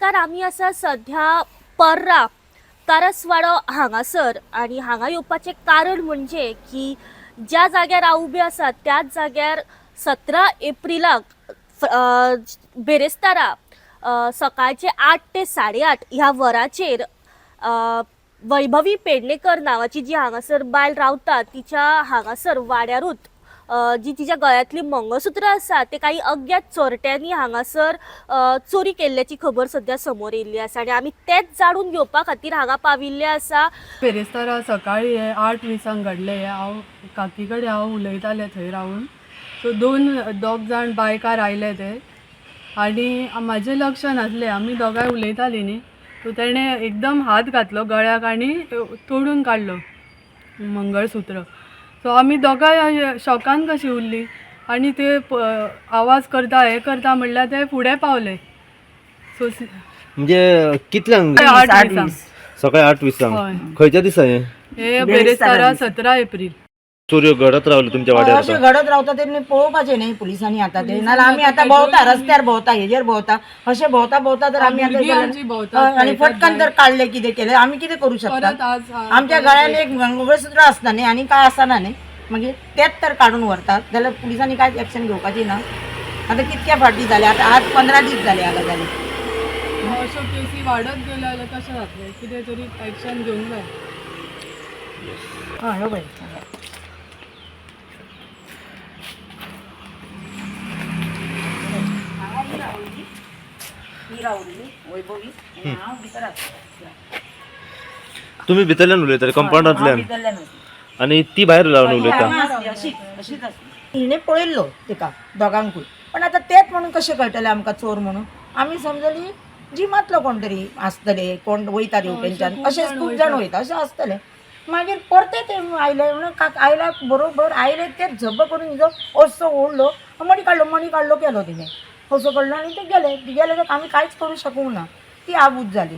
नमस्कार. आमी आसा सध्या पर्रा कारसवाडो हांगासर आनी हांगा येवपाचें कारण म्हणजे की ज्या जाग्यार हांव उबें आसा त्याच जाग्यार 17 एप्रिलाक बिरेस्तारा सकाळचे 8 ते 8:30 ह्या वराचेर वैभवी पेडणेकर नांवाची जी हांगासर बायल रावता तिच्या हांगासर वाड्यारूच जी तिच्या गळ्यांतली मंगळसूत्र आसा ते काही अज्ञात चोरट्यांनी हांगासर चोरी केल्ल्याची खबर सध्या समोर येयल्ली आसा आनी आमी तेच जाणून घेवपा खातीर हांगा पाविल्ले आसा. बिरेस्तारा सकाळी हे 8:20 घडलें हें. हांव काकी कडेन हांव उलयतालें थंय रावन. सो दोग जाण बायकार आयले ते आनी म्हाजें लक्ष नासलें, आमी दोगांय उलयतालीं न्ही. सो तेणें एकदम हात घातलो गळ्याक आनी तोडून काडलो मंगळसूत्र. सो आमी दोगांय शॉकान कशीं उरलीं आनी ते आवाज करता हें करता म्हणल्यार ते फुडें पावले. सो म्हणजे कितल्यांक? 8:20. सकाळी 8:20. हय. खंयच्या दिसा हें? हे बिरेस्तारा 17 एप्रील. चोरयो घडत रावल्यो तुमच्या वाड्यार? अशें आतां घडत रावता ते पळोवपाचें न्ही पुलिसांनी आतां ते, नाजाल्यार आमी आतां भोंवता रस्त्यार भोंवता, हेजेर भोंवता, अशें भोंवता भोंवता तर आमी आतां भुरगीं जाल्यार- आमचीं भोंवतात, हय, आनी खेळटात फटकन तर काडलें कितें केलें आमी कितें करूं परत शकता? आज आमच्या गळ्यान एक मंगळसूत्र आसता न्ही आनी काय आसना न्ही, मागीर तेच तर काडून व्हरतात जाल्यार पुलिसांनी कांयच एक्शन घेवपाची ना. आतां कितक्या फावटी जाले, आतां आज 15 दीस जाले ह्या गजाली. अश्यो केसी वाडत गेल्यो जाल्यार कशें जातलें? कितें तरी एक्शन घेवंक जाय. हय, हो पळय. ही रावली वैभवी आनी हांव भितर आसता. तुम्ही भितरल्यान उलयताले कंपाऊंडांतल्यान? भितरल्यान आसता. आनी ती भायर रावन उलयता? आसली, अशीच अशीच आसली. हिणें पळयल्लो तिका दोगांकूय, पण आतां तेच म्हणून कशें कळटलें आमकां चोर म्हणून? आमी समजली जिमांतलो कोण तरी आसतले, कोण वयता हेवटेनच्यान, अशेंच खूब जाण वयता अशें आसतलें. मागीर परते ते आयले म्हणून आयल्या बरोबर आयले ते झब्ब करून हिजो असो ओडलो, मणी काडलो, मणी काडलो केलो तिणें असो काडलो आनी ते गेले. गेले तर आमी कांयच करूं शकूंक ना. ती आबूज जाली,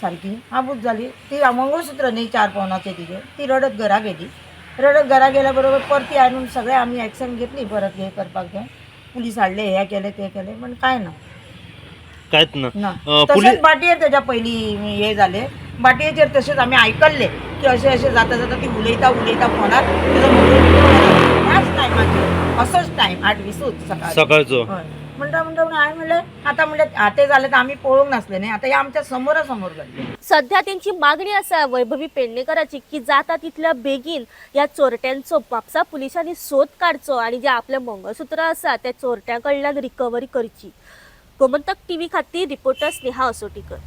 सारकी आबूज जाली ती. मंगळसूत्र न्ही 4 पावनाचें तिजें. ती रडत घरा गेली. रडत घरा गेल्या बरोबर परती हाडून सगळे आमी एक्शन घेतली परत हें करपाक जाय. पुलीस हाडले, हें केलें तें केलें, पण कांय ना. कांयच ना? ना. पुलीस तशेंच बाटयेर तेज्या पयलीं हें जालें. बाटयेचेर तशेंच आमी आयकल्लें की अशें अशें जाता जाता ती उलयता उलयता फोनार तेजो मोबायल ह्याच टायमाचेर, असोच टायम 8:20 सकाळचो. सकाळचो. हय. म्हणटा म्हणटा म्हणून हांवें म्हणलें आतां म्हणलें आतां जालें तर आमी पळोवंक नासलें न्ही, आतां हें आमच्या समोरा समोर घडलें. सध्या तेंची मागणी आसा वैभवी पेडणेकराची की जाता तितल्या बेगीन ह्या चोरट्यांचो म्हापसा पुलिसांनी सोद काडचो आनी जे आपलें मंगळसूत्र आसा त्या चोरट्यां कडल्यान रिकवरी करची. गोमंतक टीव्ही खातीर रिपोर्टर स्नेहा असोटीकर.